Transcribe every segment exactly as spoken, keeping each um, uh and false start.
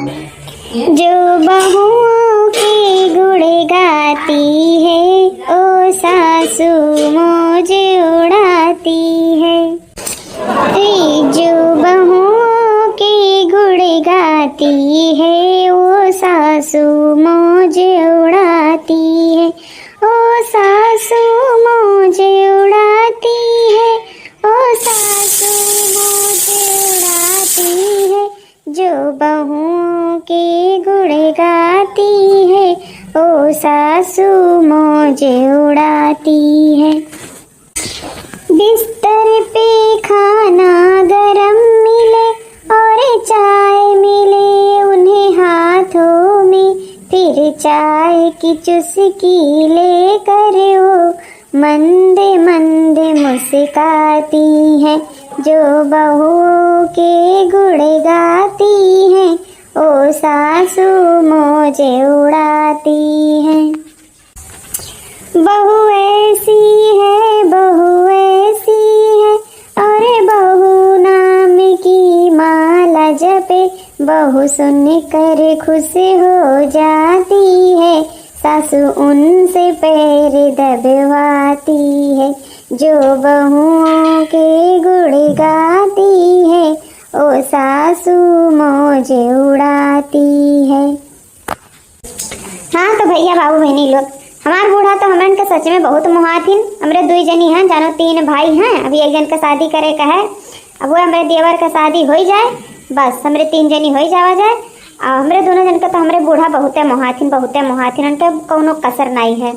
जो बहुओं के गुण गाती है, ओ सासू मौज उड़ाती है। ए, जो बहुओं के गुण गाती है, ओ सासू मौज उड़ाती है, ओ सासू मौज उड़ाती है, ओ सासू मौज उड़ाती है। जो बहुओं के गुण गाती है, ओ सासू मौज उड़ाती है। बिस्तर पे खाना गरम मिले और चाय मिले उन्हें हाथों में, फिर चाय की चुस्की लेकर वो मंद मंद मुस्काती हैं। जो बहुओं के गुण गाती हैं, ओ सासू मौज उड़ाती हैं। बहू ऐसी है, बहू ऐसी है, और बहू नाम की माला जपे, बहू सुनकर खुश हो जाती है, सासू उनसे पैर दबवाती है। जो बहुओं के गुण गाती है, ओ सासू मौज उड़ाती है। हाँ तो भैया, बाबू, बहिनी लोग, हमार बूढ़ा तो हमन के सच में बहुत मोहात हिन। हमरे दुई जनी हैं, जानो तीन भाई हैं, अभी एक जन के शादी करे का है। अब वो हमरे देवर के शादी होई जाए, बस हमरे तीन जनी होई जावा जाए। और हमरे दोनों जन के तो हमरे बूढ़ा बहुते मोहात हिन, बहुते मोहात हिन, उनके कौनो कसर नाई है।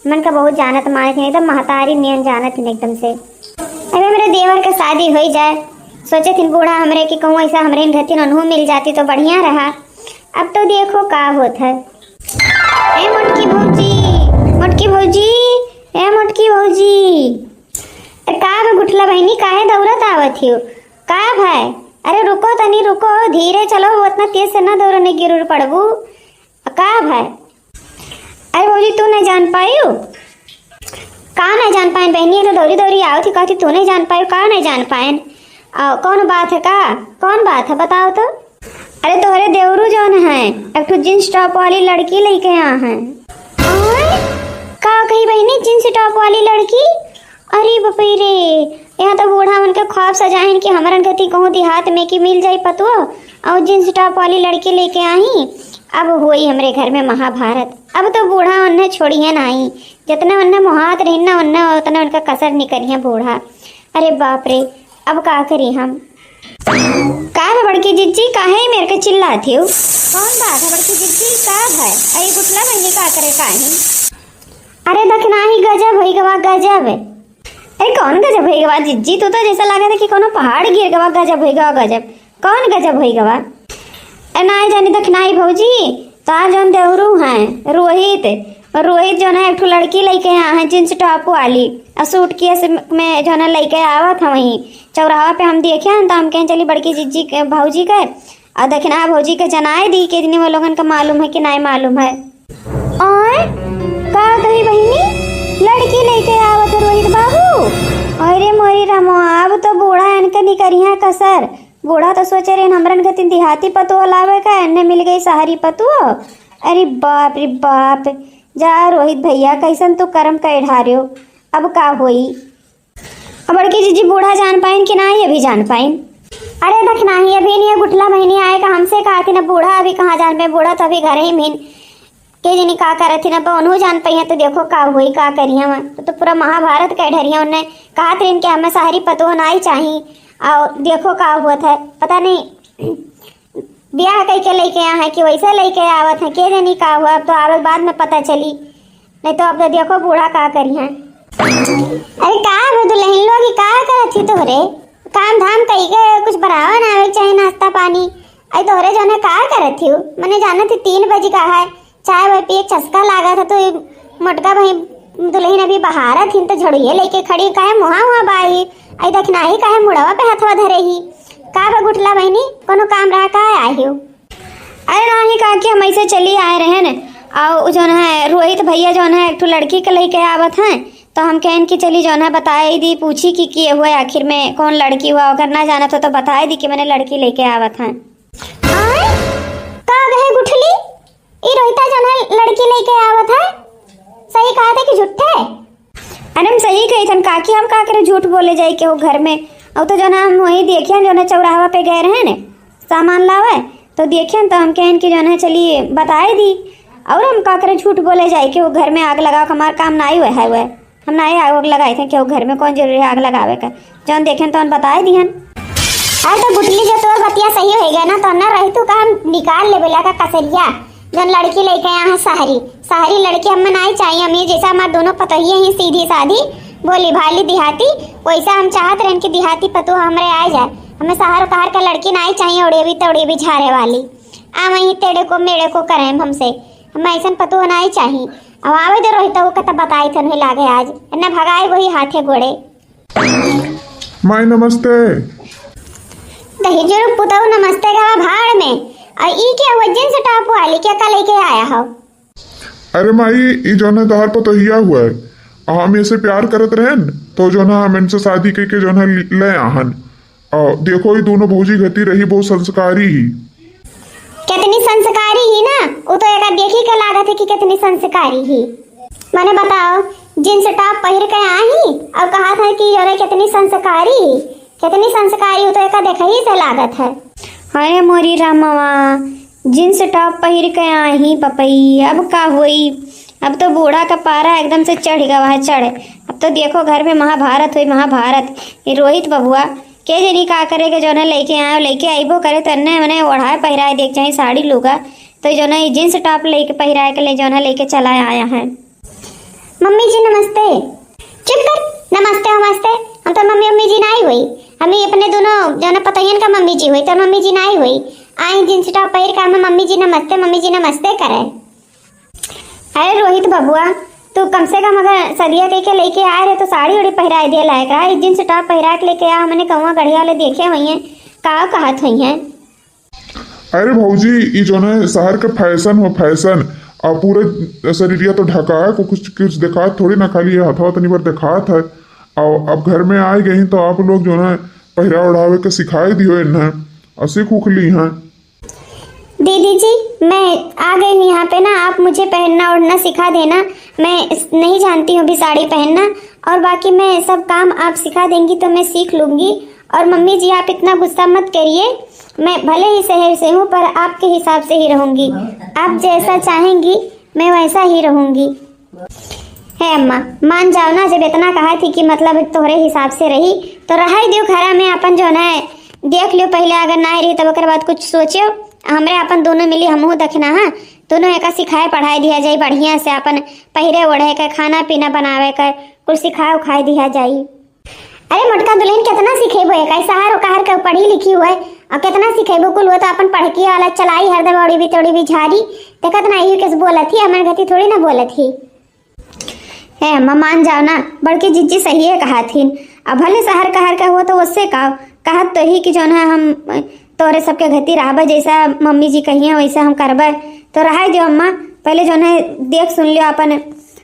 हमन का बहुत जानत मानत हिन, एकदम महतारी नियन जानत हिन एकदम से। अबे हमरे देवर के शादी होई जाए, सोचे थिन बूढ़ा हमरे कि कहूँ ऐसा हमरे रहती उन्हों मिल जाती तो बढ़िया रहा। अब तो देखो का होत है। ए मोटकी भौजी, मोटकी भौजी, ए मोटकी भौजी। अरे का बे गुठला बहिनी, काहे दौड़त आवत हियो? का भाई? अरे रुको तनी रुको, धीरे चलो, उतना तेज से ना दौड़ो, नहीं गिर उर पड़बू। का भाई? अरे भौजी, तू नहीं जान पायू? का नहीं जान पायन बहिनी? ये तो दौरी दौरी आवत ही, कहती तू नहीं जान पायू, का नहीं जान पायन? आ, कौन बात है का? कौन बात है बताओ तो? अरे तोहरे देवरू जौन है, एक ठो जींस टॉप वाली लड़की लेके आ हैं। आय? का कही बहिनी, जींस टॉप वाली लड़की? अरे बाप रे, यहाँ तो बूढ़ा उनके ख्वाब सजाहिन कि हमरन कती कहूँ देहात में कि मिल जाई पतुआ और जींस टॉप वाली लड़की लेके आई। अब होई हमरे घर में महाभारत। अब तो बूढ़ा उन्हें छोड़िए नाई, जितने उन्हें मोहात रही ना उन्हें उतने उनका कसर निकरिए बूढ़ा। अरे बाप रे, अब का करी हम? का बे बड़की जिज्जी, काहे मेरे के चिल्लात हियो? कौन बात है बड़की जिज्जी, का है? अरे गुठला बहिनी का करे काहे? अरे दखिनाही गजब होई गवा, गजब। अरे कौन गजब होई गवा जिज्जी? तू तो जैसा लागत है कि कोनो पहाड़ गिर गवा, गजब होई गवा, गजब। कौन गजब होई गवा? ए नाई जानी दखिनाही भौजी, तार जौन देवरू हैं रोहित, रोहित जौन है एक ठो लड़की लेके आ हैं जींस टॉप वाली, और सूटकेस में जौन है लेके आवत हैं वहीं चौराहा पे हम देखे हैं, तो हम कहें चली बड़की जिज्जी के, भौजी के, और दखिना भौजी के जनाए दी कि इतनी वो लोगन का मालूम है कि नाई मालूम है। और का कही बहिनी, लड़की लेके आवत है रोहित बाबू। अरे मोरी रामो, अब तो बूढ़ा इनके निकरिया कसर। बूढ़ा तो सोचे रहे हमरन के तीन देहाती पतोह लावे का, एन्ने मिल गई शहरी पतोह। अरे बाप रे बाप, जा रोहित भैया, कैसन तू करम कर ढार्यो, अब का होई? अब बड़की जिज्जी बूढ़ा जान पाइन कि नाही, अभी जान पाइन? अरे दखिनाही, अभी नहीं गुठला बहिनी आए का हमसे कहा थी ना, बूढ़ा अभी कहाँ जान पाए, बूढ़ा तो अभी घर ही में के जनी का करत ही ना, उन्हों जान पाई है तो देखो का हुई, का करी हम तो, तो पूरा महाभारत कह ढरी है। उन्हें कहा थी इनके हमें शहरी पतोह नाही चाही, और देखो का हुआ था, पता नहीं ब्याह कई के लेके आ है कि वैसे लेके आवत है, के जनी का हुआ, अब तो आवत बाद में पता चली, नहीं तो अब तो देखो बूढ़ा का करी है। अरे का हो दुल्हन लोग, ई का करत ही तोहरे? काम धाम कई के कुछ बनावे ना आवे के चाही, नाश्ता पानी। अरे तोहरे जौन है का करत ही? मने जानत ही तीन बज गा है, चाय वाय पिए के चस्का लागत है, तो ई मोटका भाई दुल्हन अभी बहारत हिन तो झड़ुए लेके खड़ी, काहे मुहा हुआ बाई? अरे दखिनाही काहे मुड़वा पे हथवा धरे ही? का बा गुठला बहिनी, कोनो काम रहा का आई हो? अरे नाही काकी, हम ऐसे चली आए रहे न, और उ जौन है रोहित भैया जौन है एक ठो लड़की के लेके आवत हैं, तो हम कहन कि चली जौन है बताए दी, पूछी कि के हुआ आखिर में, कौन लड़की हुआ, अगर ना जानत हो तो बताए दी कि मने लड़की लेके आवत हैं। आय? का मैडम सही कही थन काकी, हम का करे झूठ बोले जाई केहू घर में। और तो जौन हम वही देखेन जौन चौराहा पे गए रहे ने सामान लावे, तो देखेन तो हम कहन कि जौन है चली बताए दी। और हम का करे झूठ बोले जाई केहू घर में आग लगा के हमार काम नाई हुए है हुए। हम नाई आग लगाई थे केहू घर में, कौन जरूरी है आग लगावे का। जौन देखेन तौन बताए दिहन। अरे तो गुटली जो तोर बतिया सही हो गया ना, तो ना रही तू का हम निकाल ले बेला का कसरिया। जौन लड़की लेके आया है शहरी, शहरी लड़की हमें नाई चाहिए। हम ये जैसा हमार दोनों पतोहिए ही सीधी साधी, भोली भाली देहाती, वैसा हम चाहत रहन कि देहाती पतोह हमरे आ जाए। हमें शहर कहर का लड़की नाई चाहिए, उड़े भी तौड़े भी झारे वाली। आ वहीं तेड़े को मेड़े को करें हमसे, हमें ऐसन पतोह नाई चाहिए। अब आवे दे रोहित का तब बताई थन ही लागे आज, न भगाए वही हाथे गोड़े। माई नमस्ते। दही जुरुक पुतऊ नमस्ते गवा भाड़ में। और ई क्या हुआ जींस टॉप वाली, क्या का लेके आया हो? अरे माई, ई जौन है तोहार पतोहिया हुआ है, और हम ऐसे प्यार करत रहन, तो जौन है हम इनसे शादी करके जौन है ले आहन। और देखो, ई दोनों भौजी गति रही, बहुत संस्कारी ही। कितनी संस्कारी ही ना, वो तो एका देखी के लागत है कि कितनी संस्कारी ही। मने बताओ, जींस टॉप पहिर के आई और कहा था कि अरे कितनी संस्कारी ही, कितनी संस्कारी, वो तो एका देखही से लागत है। अरे मोरी रामवा, जींस टॉप पहिर के आई पपई, अब का होई? अब तो बूढ़ा का पारा एकदम से चढ़ गवा है चढ़। अब तो देखो घर में महाभारत हुई महाभारत। ये रोहित बबुआ के जनी का करे के जौन है लेके आए, लेके आइबो करे तो एन्ने मने ओढ़ाए पहिराए देख चाहे साड़ी लुगा, तो जौन है जींस टॉप लेके पहिराए के ले जौन है लेके चला आया है। मम्मी जी नमस्ते। चुप कर, नमस्ते नमस्ते। हम तो मम्मी मम्मी जी नाई हुई, हम ही अपने दोनों जौन पतोहियन का मम्मी जी हुई, तो मम्मी जी नाई हुई। आई जींस टॉप पहिर का हमें मम्मी जी नमस्ते मम्मी जी नमस्ते करे। अरे रोहित बबुआ, तू कम से कम अगर सदिया कह के लेके आए रहे तो साड़ी उड़ी पहिराए दिए लायक रहा। ई जींस टॉप पहिरा के लेके आ, हमने कौआ गढ़िया वाले देखे हुई हैं, का कहत हुई हैं? अरे भौजी, ई जौन है शहर के फैशन हो, फैशन। आ पूरे शरीरिया तो ढका है, को कुछ कुछ देखात थोड़ी ना, खाली ये हथवा तनी भर देखात है। और अब घर में आ गई तो आप लोग जौन है पहिरा ओढ़ावे के सिखाई दियो इन्हें, और सीख उख ली हैं। दीदी जी, मैं आ गई हूँ यहाँ पे ना, आप मुझे पहनना ओढ़ना सिखा देना। मैं इस- नहीं जानती हूँ भी साड़ी पहनना, और बाकी मैं सब काम आप सिखा देंगी तो मैं सीख लूँगी। और मम्मी जी, आप इतना गुस्सा मत करिए, मैं भले ही शहर से हूँ पर आपके हिसाब से ही रहूँगी। आप जैसा चाहेंगी मैं वैसा ही रहूँगी। हे अम्मा, मान जाओ ना, जब इतना कहा थी कि मतलब तोहरे हिसाब से रही, तो रहाई दियो घरा में अपन जौन है, देख लियो पहले, अगर ना रही तब ओकर बाद कुछ सोचियो। हमरे अपन दोनों मिली हमहू देखना है, दोनों एका सिखाए पढ़ाए दिया जाए बढ़िया से, अपन पहिरे ओढ़े के, खाना पीना बनावे के, कुछ सिखाए उखाए दिया जाए। अरे मोटका दुल्हन, कितना सिखेबो एका, शहर उकहर के पढ़ी लिखी हुए, और कितना सिखेबो कुल, वो तो अपन पढ़की वाला चलाई हरदम, ओड़ी भी तोड़ी भी झारी, देखत ना यही कैसे बोलत ही, हमारे घती थोड़ी ना बोलत ही। ए अम्मा, मान जाओ ना, बड़की जिज्जी सही है कहा थीन। अब भले शहर कहर का हुआ तो उससे का, कहत तो ही कि जौन है हम तोरे सबके घती रहबे, जैसा मम्मी जी कहिए वैसा हम करबे। तो रहाई दियो अम्मा, पहले जौन है देख सुन लियो अपन,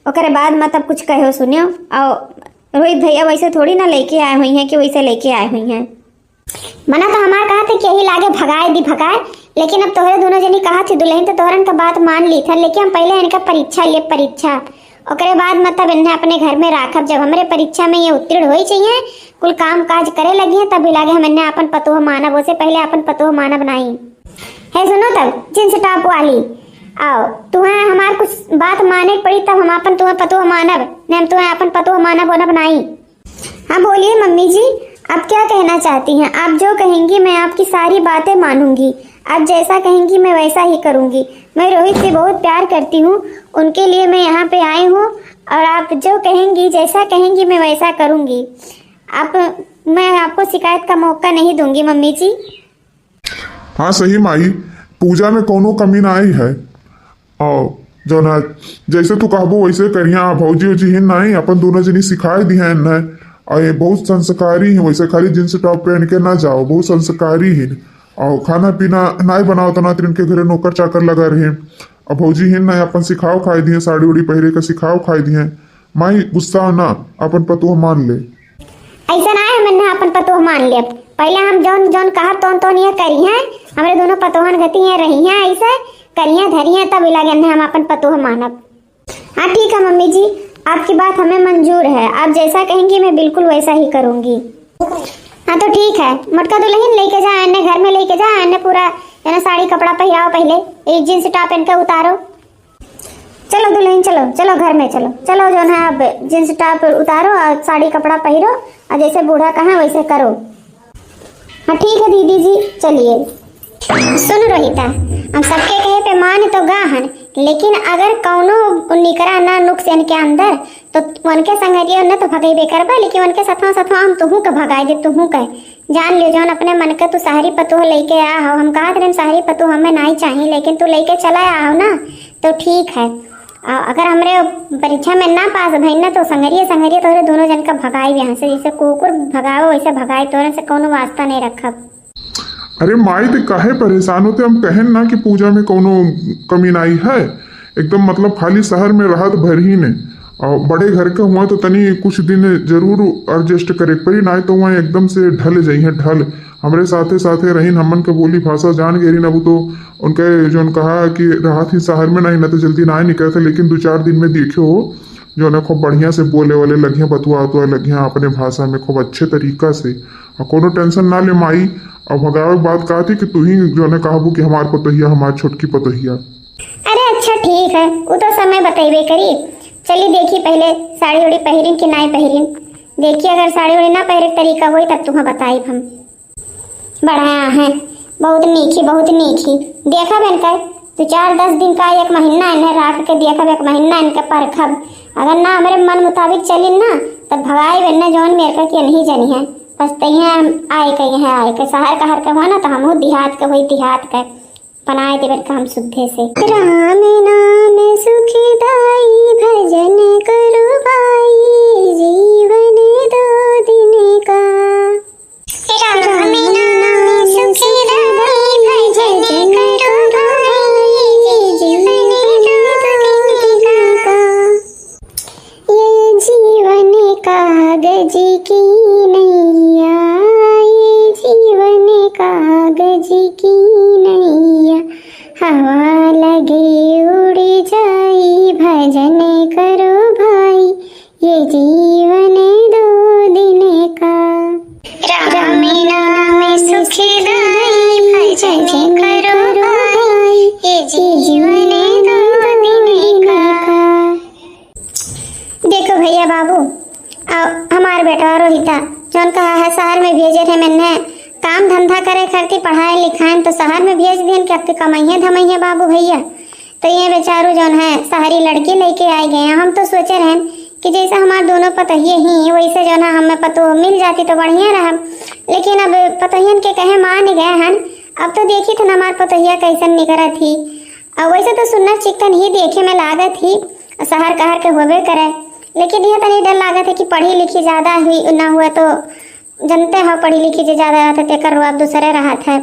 ओकरे बाद मतलब कुछ कहो सुनियो। और रोहित भैया वैसे थोड़ी ना लेके आए हुई हैं कि वैसे लेके आए हुई हैं। मना तो हमार कहा थे कि यही लागे भगाए दी भगाए, लेकिन अब तोहरे दोनों जनी कहा थी दुल्हन तो तोहरन का बात मान ली था, लेकिन हम पहले इनका परीक्षा लिए परीक्षा, ओकरे बाद मतलब इन्हें अपने घर में राखब। जब हमरे परीक्षा में ये उत्तीर्ण होई चाहिए, कुल काम काज करे लगी हैं, तब ही लागे हम इन्हें अपन पतोह मानब, ओसे पहले अपन पतोह मानब नाई। है सुनो तब जींस टॉप वाली, आओ तुम्हें हमार कुछ बात माने पड़ी तब हम अपन तुम्हें पतोह मानब, नहीं हम तुम्हें अपन पतोह मानब ओनब नाई। हाँ बोलिए मम्मी जी, आप क्या कहना चाहती हैं? आप जो कहेंगी मैं आपकी सारी बातें मानूंगी। आप जैसा कहेंगी मैं वैसा ही करूंगी। मैं रोहित से बहुत प्यार करती हूँ, उनके लिए मैं यहाँ पे आई हूँ। और आप जो कहेंगी, जैसा कहेंगी मैं वैसा करूंगी। आप, मैं आपको शिकायत का मौका नहीं दूंगी मम्मी जी। हाँ सही माई, पूजा में कौनो कमी नाई है। और जौन है, जैसे तू कहबो वैसे करिया। भौजी उजी ही नाई, अपन दोनों जनी सिखाए दिया इन्हें। और ये बहुत संस्कारी हैं, वैसे खाली जींस टॉप पहन के ना जाओ, बहुत संस्कारी हैं। और खाना पीना नाई बनाओ तो ना, इनके घरे नौकर चाकर लगा रहे। और भौजी ही ना अपन सिखाओ खाए दिए, साड़ी उड़ी पहिरे का सिखाओ खाए दिए। माई गुस्सा ना, अपन पतोह मान ले। ऐसा ना है, मैंने अपन पतोह मान ले। पहले हम जौन जौन कहा तौन तौन ये करी हैं, हमरे दोनों पतोहन गति हैं रही हैं, ऐसे करी हैं धरी हैं, तब इलागे ने हम अपन पतोह मानब। हाँ ठीक है मम्मी जी, आपकी बात हमें मंजूर है, आप जैसा कहेंगी मैं बिल्कुल वैसा ही करूँगी। हाँ तो ठीक है, मोटका दुलहिन लेके जा, एन्ने घर में लेके जा, एन्ने पूरा एन्ने साड़ी कपड़ा पहिराओ, पहिले ई जींस टॉप एनके उतारो। चलो दुलहिन, चलो, चलो घर में चलो, चलो जौन है अब जींस टॉप उतारो और साड़ी कपड़ा पहिरो और जैसे बूढ़ा कहें वैसे करो। हाँ ठीक है दीदी जी, चलिए। सुन रोहिता, हम सबके कहे पे मान तो गा हन, लेकिन अगर कौनो निकरा ना नुक्स एनके अंदर, तो उनके संगरिया न तो भगैबे करबा, लेकिन उनके सथवा सथवा हम तुहू के भगाई दे, तुहू के। जान लियो, जौन अपने मन के तू सहरी पतोह लेके आ हो, हम कहत रहन सहरी पतोह हमें नाई चाही, लेकिन तू लेके चला आ हो ना, तो ठीक है। आ, अगर हमरे परीक्षा में ना पास भई ना, तो संगरिया संगरिया तोहरे दोनों जन का भगाई यहाँ से, जैसे कुकुर भगाओ वैसे भगाई, तोहरे से कौनो वास्ता नहीं रखब। अरे माई, ते काहे परेशान होते? हम कहन ना कि पूजा में कौनो कमी नाई है, एकदम मतलब खाली शहर में रहत भर ही ने। और बड़े घर के हुआ तो तनी कुछ दिन जरूर एडजस्ट करे के पड़ी, नाई तो वहाँ एकदम से ढल जाई है, ढल। हमरे साथे साथे रहीन, हमन के बोली भाषा जान गए रहीन। अब तो उनके जौन कहा कि रहत ही शहर में नाई, ना तो जल्दी नाई निकलते, लेकिन दो चार दिन में देखियो जौन है खूब बढ़िया से बोले वाले लगिया, बतुआ उतुआ लगिया अपने भाषा में खूब अच्छे तरीका से। और कोनो टेंशन ना ले माई। अब भगावे के बात कहती कि तू ही जौन है कहबू कि हमार पतोहिया, हमार छोटकी पतोहिया। अरे अच्छा ठीक है, उ तो समय बतैबे करी। चली देखी पहले साड़ी उड़ी पहिरिन कि नाई पहिरिन। देखी अगर साड़ी उड़ी ना पहिरे के तरीका होई तब तुहा बताई हम। बढ़िया है, बहुत नीक ही, बहुत नीक ही। देखब एनके दो चार दस दिन का, एक महीना एन्हे राख के देखब, एक महीना एनके परखब। अगर ना हमरे मन मुताबिक चलिन ना, तब भगाई बेन्ने जौन मेर का कि नहीं जनी है। पछतइहे हम आए के, यहाँ आए के। शहर कहर के हुआ ना, तो हमहू देहात के हुई, देहात के। बनाए देबन काम शुद्धे से। राम नाम सुखदाई, भजन करो भाई, जीवन दो दिन का। राम नाम सुखदाई, भजन करो भाई, जीवन दो दिन का। ये जीवन कागज की नैया, ये जीवन कागज की नैया, हवा लगे उड़ जाई, भजन करो भाई, ये जीवन दो दिन का। राम नाम सुखदाई, भजन करो भाई, ये जीवन दो दिन का। देखो भैया बाबू, आ, हमार बेटा रोहिता, जौन कहा है शहर में भेजे रहे मैंने काम धंधा करे खातिर, पढ़ाए लिखाए तो शहर में भेज दियन कि अब तो कमाइए धमाइए बाबू भैया। तो ये बेचारू जौन है शहरी लड़की लेके आए गए हैं। हम तो सोचे रहन कि जैसे हमार दोनों पतोहिए ही वैसे जौन है हमें पतोह मिल जाती तो बढ़िया रहा, लेकिन अब पतोहियन के कहे मान गए हन। अब तो देखी थे हमार पतोहिया कैसन निकरत ही। अब वैसे तो सुन्नर चिक्कन ही देखे में लागत ही, शहर कहर के होबे करे, लेकिन यह तनी डर लागत है कि पढ़ी लिखी ज्यादा हुई ना हुआ तो जनते हो पढ़ी लिखी जे ज्यादा रहत है तेकर रुआब दूसरे रहत है।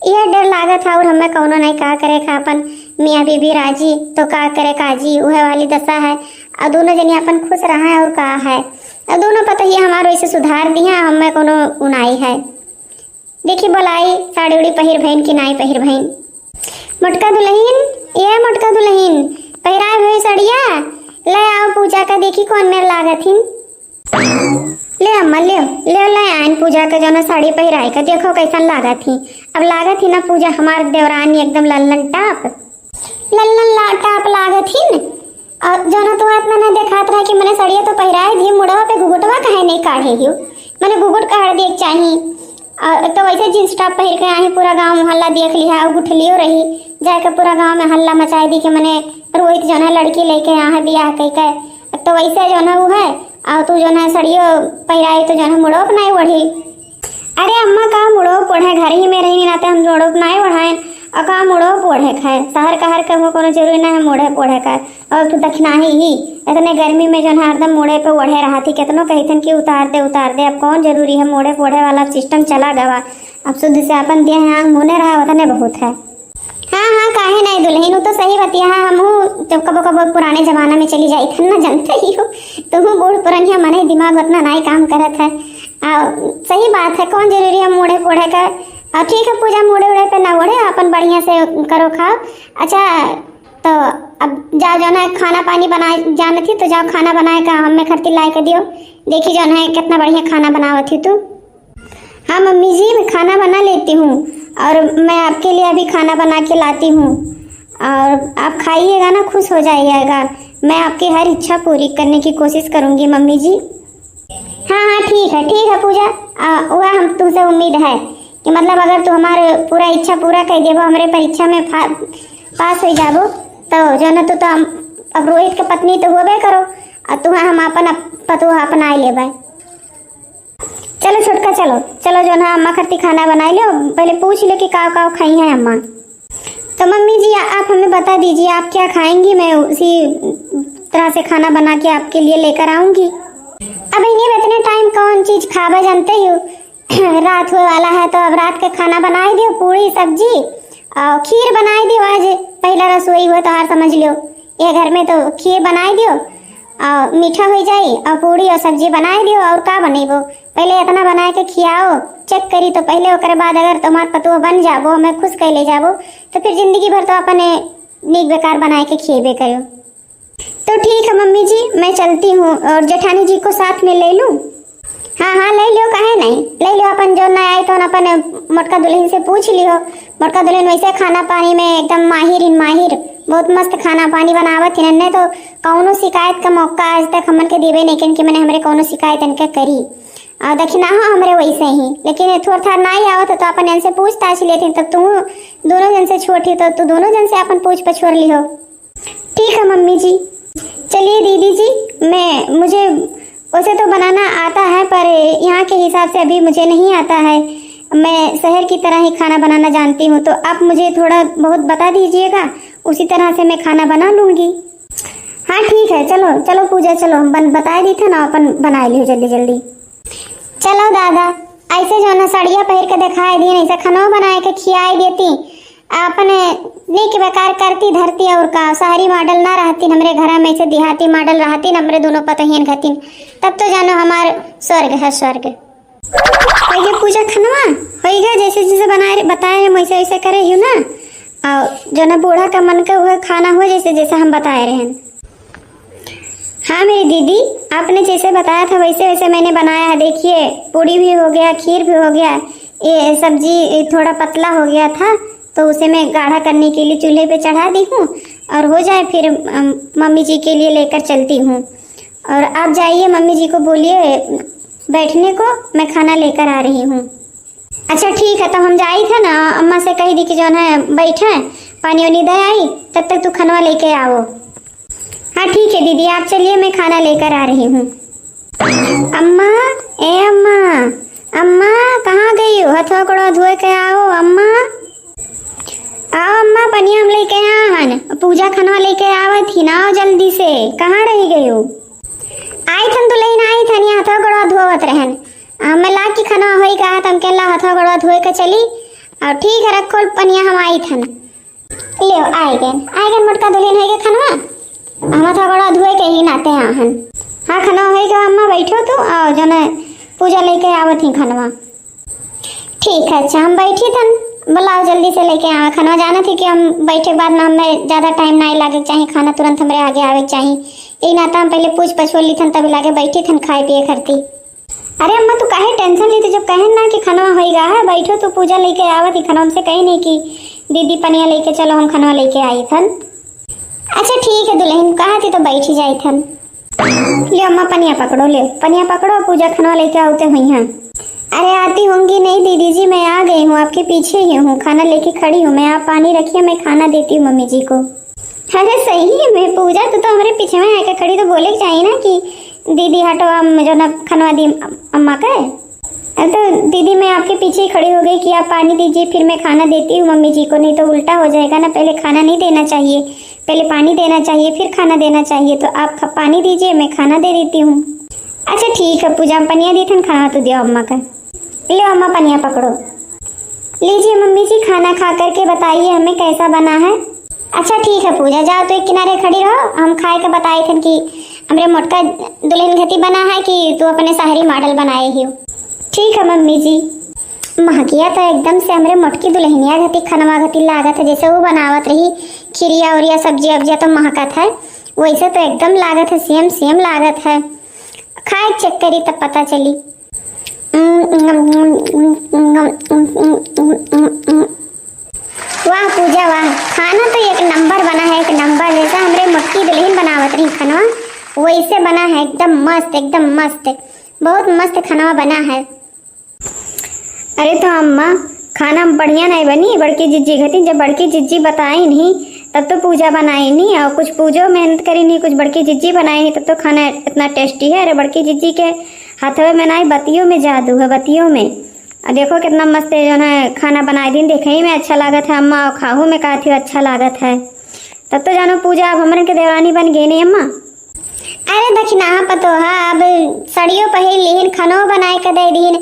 यह डर लागत है और हमें कौनो नहीं का करे का अपन मियाँ बीबी राजी तो का करे काजी, उहे वाली दशा है। और दोनों जनी अपन खुश रहा है और का है, और दोनों पतोहिया हमार वैसे सुधार दिया, हमें कौनो उनाई है। देखी बोलाई साड़ी उड़ी पहिर भइन कि नाई पहिर भइन। मोटका दुलहिन, ए मोटका दुलहिन, पहिराए भई सड़िया, ले आओ पूजा का, देखी कौन मेर लागत हिन। ले अम्मा, ले, ले, ले आइन पूजा के जौन साड़ी पहिराए के, देखो कैसन लागत ही। अब लागत ही ना पूजा हमार देवरानी एकदम लल्लन टाप। लल्लन ला-, टाप लागत हिन। और जौन तो आत्मा ना देखात रहा कि मने सड़िया तो पहिराए दिए, मुड़वा पे घुघुटवा काहे नहीं काढ़े हियो? मने घुघुट काढ़ दिए के चाही। और एक तो वैसे जींस टॉप पहिर के आही, पूरा गांव मोहल्ला देख लिहा, और गुठलियो रही, जाके पूरा गांव में हल्ला मचाए दी कि मने रोहित जौन है लड़की लेके यहाँ बियाह कई के। एक तो वैसे जौन है वो है, और तू जौन है सड़ियो पहिराई तो जौन है मुड़ो अपना ही ओढ़ी। अरे अम्मा, का मुड़ो पोढ़े, घर ही में रही ना, ते हम मुड़ो नाई ओढ़ाएन। और का मुड़ो पोढ़े खाए, शहर कहर के हो कोनो जरूरी ना है मुड़े पोढ़े का। और तू दखिनाही ही, इतने गर्मी में जौन है हरदम मुड़े पे ओढ़े रहा थी, कितनो कही थन कि उतार दे, उतार दे। अब कौन जरूरी है, मुड़े पोढ़े वाला सिस्टम चला गवा। अब शुद्ध से अपन देह आंग मुने रहा, उतने बहुत है। हाँ, हाँ, काहे नहीं दुलहिन, उ तो सही बतिया है। हमहू जब कबो कबो पुराने जमाना में चली जाई थन ना, जानते ही हो, तुहू बूढ़ पुरनिया मने दिमाग उतना नाई काम करत है। आ, सही बात है, कौन जरूरी है मुड़े पोढ़े का। और ठीक है पूजा, मुड़े उड़े पे ना ओढ़े, अपन बढ़िया से करो खाओ। अच्छा, तो अब जाओ, जौन है खाना पानी बनाए जानत ही, तो जाओ खाना बनाए का हमें खरती लाए के दियो। देखी जौन है कितना बढ़िया खाना बनावत ही तू। हाँ मम्मी जी, मैं खाना बना लेती हूँ और मैं आपके लिए अभी खाना बना के लाती हूँ और आप खाइएगा ना, खुश हो जाइएगा। मैं आपकी हर इच्छा पूरी करने की कोशिश करूँगी मम्मी जी। हाँ हाँ, ठीक है, ठीक है पूजा। आ, वह हम तुमसे उम्मीद है कि मतलब अगर तू हमारे पूरा इच्छा पूरा कर देबो, हमरे परीक्षा में फा-, पास हो जाबो, तो जो ना तू तो हम, अब रोहित के पत्नी तो होबे करो, और तू हम अपन अप-, पतोह अपनाए लेबे। चलो छोटका, चलो चलो, जो ना अम्मा खरती खाना बनाए लो, पहले पूछ लो कि काव काव खाई हैं अम्मा। तो मम्मी जी, आप हमें बता दीजिए आप क्या खाएंगी, मैं उसी तरह से खाना बना के आपके लिए लेकर आऊँगी। अब इन्हें इतने टाइम कौन चीज खाबे जानते हो, रात होए वाला है, तो अब रात के खाना बनाए दियो, पूरी सब्जी और खीर बनाए दियो। आज पहला रसोई हुआ तो हर समझ लियो, ये घर में तो खीर बनाए दियो और मीठा हो जाई और पूरी और सब्जी बनाए दियो। और का बनेबो, पहले इतना बनाए के खियाओ, चेक करी तो पहले, ओकरे बाद अगर तुम्हार पतोह बन जाबो, हमें खुश कर ले जाबो, तो फिर जिंदगी भर तो अपने नीक बेकार बनाए के खिएबे करो। तो ठीक है मम्मी जी, मैं चलती हूँ और जेठानी जी को साथ में ले लूँ। हाँ हाँ, ले लियो, काहे नहीं, ले लियो। अपन जो ना आई तो अपन मोटका दुल्हन से पूछ लियो। मोटका दुल्हन वैसे खाना पानी में एकदम माहिर इन माहिर, बहुत मस्त खाना पानी बनावत ही। नन्ने तो कौनो शिकायत का मौका आज तक हमन के देवे नहीं, कि मैंने हमरे कौनो शिकायत इनके करी। और दक्षिणा हो हमरे वैसे ही, लेकिन थोड़ा थार ना ही आवत तो अपन इनसे पूछताछ लेते, तब तू दोनों जन से छोटी तो तू दोनों जन से अपन पूछ पछोर लियो। ठीक है मम्मी जी। चलिए दीदी जी, मैं, मुझे वैसे तो बनाना आता है, पर यहाँ के हिसाब से अभी मुझे नहीं आता है। मैं शहर की तरह ही खाना बनाना जानती हूँ, तो आप मुझे थोड़ा बहुत बता दीजिएगा, उसी तरह से मैं खाना बना लूँगी। हाँ ठीक है, चलो चलो पूजा, चलो हम बन, बताए दी थे ना, अपन बनाए लियो जल्दी जल्दी। चलो दादा, ऐसे जो ना सड़िया पहिर के देखाए दिन, ऐसे खाना बनाए के खियाए देती, अपने नीक बेकार करती धरती और का, शहरी मॉडल ना रहती, हमरे घर में ऐसे देहाती मॉडल रहती, हमरे दोनों पतोहियन घतीन, तब तो जानो हमार स्वर्ग है स्वर्ग। कहिए पूजा, खनवा होइगा, जैसे जैसे बनाए रहे, बताए रहे वैसे वैसे करे हियो ना। और जो ना बूढ़ा का मन का हुआ खाना हुआ, जैसे जैसे हम बताए रहे हैं। हाँ मेरी दीदी, आपने जैसे बताया था वैसे वैसे मैंने बनाया है। देखिए, पूड़ी भी हो गया, खीर भी हो गया, ये सब्जी थोड़ा पतला हो गया था, तो उसे मैं गाढ़ा करने के लिए चूल्हे पे चढ़ा दी हूँ और हो जाए फिर, अम, मम्मी जी के लिए लेकर चलती हूँ। और आप जाइए, मम्मी जी को बोलिए बैठने को, मैं खाना लेकर आ रही हूँ। अच्छा ठीक है, तो हम जाई थे ना, अम्मा से कही दी कि जौन है बैठे, पानी वानी दे आई, तब तक तू खनवा लेके आओ। हाँ ठीक है दीदी, आप चलिए, मैं खाना लेकर आ रही हूँ। अम्मा, ए अम्मा, अम्मा, कहाँ गई हो? हथवा गोड़वा धोए के आओ अम्मा। आओ अम्मा, पनिया हम लेके आया हन, पूजा खनवा लेके आवत ही ना, आओ जल्दी से, कहाँ रह गई हो? आई थन दुल्हन, आई थन, यहाँ हथवा गोड़वा धोवत रहन। आ, मैं ला की खनवा होई कहा, तम के ला हथवा गोड़वा धोए के चली। और ठीक है, रखो पनिया, हम आई थन। ले, आए गए, आए गए मोटका दुल्हन है के खनवा। हम हथवा गोड़वा धोए के ही नाते आए हन। हाँ, खनवा होई के अम्मा बैठो तू, आओ जने पूजा लेके आवत ही खनवा। ठीक है, अच्छा हम बैठी थन, बुलाओ जल्दी से लेके आवे खनवा। जाना थी कि हम बैठे के बाद ना हमें ज्यादा टाइम ना लागे के चाही, खाना तुरंत हमरे आगे आवे के चाही। यही नाता हम पहले पूछ पछोर ली थन, तभी लागे बैठी थन खाए पिए खरती। अरे अम्मा, तू काहे टेंशन ली थी? जब कहे ना कि खनवा होई गा है, बैठो, तू पूजा लेके आवत ही खनवा। हमसे कही नहीं कि दीदी पनिया लेके चलो, हम खनवा लेके आई थन। अच्छा ठीक है दुल्हन, कहा थी तो बैठी जाई थन। ले अम्मा, पनिया पकड़ो, ले पनिया पकड़ो, पूजा खनवा लेके आवते हुई हैं। अरे आती होंगी नहीं दीदी जी, मैं आ गई हूँ, आपके पीछे ही हूँ, खाना लेके खड़ी हूँ मैं। आप पानी रखिए, मैं खाना देती हूँ मम्मी जी को। अरे सही में पूजा, तू तो हमारे पीछे में आके खड़ी, तो बोले के चाहिए ना कि दीदी हटो, हम जो ना खनवा दी अम-, अम्मा का है। अब तो दीदी मैं आपके पीछे ही खड़ी हो गई कि आप पानी दीजिए, फिर मैं खाना देती हूँ मम्मी जी को, नहीं तो उल्टा हो जाएगा ना। पहले खाना नहीं देना चाहिए, पहले पानी देना चाहिए, फिर खाना देना चाहिए। तो आप ख-, पानी दीजिए, मैं खाना दे देती हूँ। अच्छा ठीक है पूजा, हम पनिया दी थन, खाना तो दियो अम्मा का। लो अम्मा, पनिया पकड़ो। लीजिए मम्मी जी, खाना खा करके बताइए हमें कैसा बना है। अच्छा ठीक है पूजा, जाओ तो एक किनारे खड़ी रहो, हम खाए के बताए थन कि हमरे मोटका दुल्हन घती बना है कि तू अपने शहरी मॉडल बनाए ही हो। ठीक है मम्मी जी। महकिया तो एकदम से हमरे मोटकी दुल्हनिया घती खनवा घती लागत है, जैसे वो बनावत रही खिरिया उरिया सब्जिया उब्जिया तो महकत है, वैसे तो एकदम लागत है, सेम सेम लागत है। खाए के चेक करी तब पता चली। वाह पूजा वाह, खाना तो एक नंबर बना है, एक नंबर। जैसा हमरे मोटकी दुल्हन बनावत रही खानवा, वैसे बना है, एकदम मस्त, एकदम मस्त, बहुत मस्त खानवा बना है। अरे तो अम्मा, खाना बढ़िया नहीं बनी, बड़की जिज्जी कहती, जब बड़की जिज्जी बताई नहीं तब तो पूजा बनाई नहीं, और कुछ पूजो मेहनत करी नहीं, कुछ बड़की जिज्जी बनाई नहीं तब तो खाना इतना टेस्टी है। अरे बड़की जिज्जी के हाथवे में नहीं, बतियों में जादू है, बतियों में। और देखो कितना मस्त है जो है खाना बनाई दिन, देखे ही में अच्छा लागत है अम्मा, और खाहू में कहती हो अच्छा लागत है। तब तो जानो पूजा अब हमरन के देवरानी बन गई नहीं अम्मा। अरे दखिनहा पतोहा, अब सड़ियो पहिर लिहिन, खनो बनाए के दे दिहिन,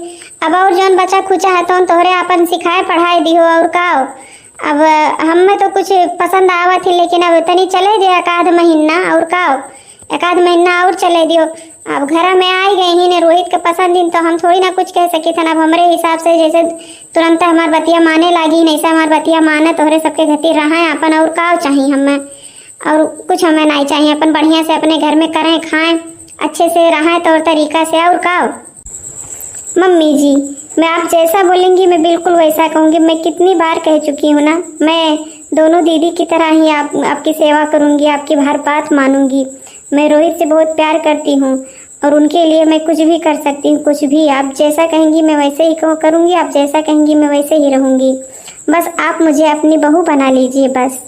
अब और जौन बचा खुचा है तौन तोहरे आपन सिखाए पढ़ाए दिहो, और का हो? अब हमें तो कुछ पसंद आवत ही, लेकिन अब तनी चले दे एक आध महीना, और का हो? एक आध महीना और चले दियो। अब घर में आई गई ही ने रोहित के पसंद दिन, तो हम थोड़ी ना कुछ कह सकी थन। अब हमरे हिसाब से जैसे तुरंत हमार बतिया माने लागी, नहीं से हमार बतिया माने तोहरे सबके घती रहा है अपन, और का चाहिए हमें? और कुछ हमें नहीं चाहिए, अपन बढ़िया से अपने घर में करें, खाएं, अच्छे से रहें तौर तरीका से, और का हो? मम्मी जी, मैं आप जैसा बोलेंगी मैं बिल्कुल वैसा कहूँगी। मैं कितनी बार कह चुकी हूँ ना, मैं दोनों दीदी की तरह ही आप, आपकी सेवा करूँगी, आपकी हर बात मानूँगी। मैं रोहित से बहुत प्यार करती हूँ और उनके लिए मैं कुछ भी कर सकती हूँ, कुछ भी। आप जैसा कहेंगी मैं वैसे ही कहूँ, करूँगी, आप जैसा कहेंगी मैं वैसे ही रहूँगी। बस आप मुझे अपनी बहू बना लीजिए बस।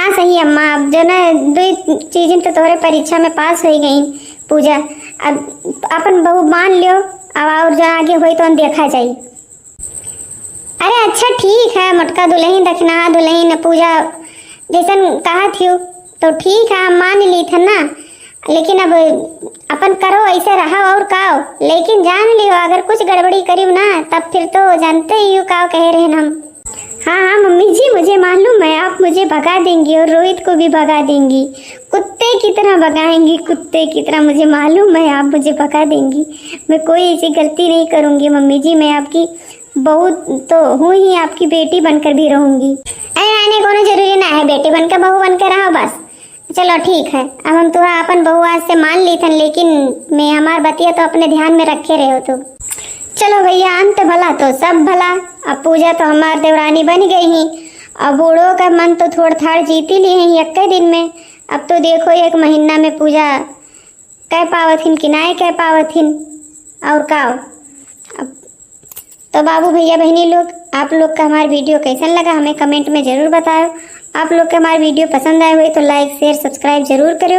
हाँ सही अम्मा, अब जो ना दुई चीजें तो तोहरे परीक्षा में पास हो गई पूजा, अब अपन बहू मान लियो, अब और जो आगे होई तो देखा जाई। अरे अच्छा ठीक है, मोटका दुल्हन दखिनहा दुल्हन पूजा जैसन कहा थियो तो ठीक है, हम मान ली थे ना, लेकिन अब अपन करो ऐसे रहा और का हो, लेकिन जान लियो अगर कुछ गड़बड़ी करियो ना तब फिर तो जानते ही हो का कहे रहे हम। हाँ हाँ मम्मी जी, मुझे मालूम है आप मुझे भगा देंगी और रोहित को भी भगा देंगी, कुत्ते की तरह भगाएंगी, कुत्ते की तरह मुझे मालूम है आप मुझे भगा देंगी। मैं कोई ऐसी गलती नहीं करूँगी मम्मी जी, मैं आपकी बहू तो हूँ ही, आपकी बेटी बनकर भी रहूँगी। अरे आने कोनो जरूरी ना है, बेटी बनकर बहू बनकर रहो बस। चलो ठीक है, अब हम तुहा अपन बहू आज से मान ली थन, लेकिन मैं हमार बतिया तो अपने ध्यान में रखे रहो तू। चलो भैया, अंत भला तो सब भला। अब पूजा तो हमार देवरानी बन गई ही, अब बूढ़ो का मन तो थोड़ थाड़ जीती ली ही एक दिन में। अब तो देखो एक महीना में पूजा कह पावत हिन कि नाय कह पावत हिन, और का हो? अब तो बाबू भैया बहनी लोग, आप लोग का हमार वीडियो कैसन लगा हमें कमेंट में जरूर बताओ। आप लोग के हमार वीडियो पसंद आए हुए तो लाइक शेयर सब्सक्राइब जरूर करो।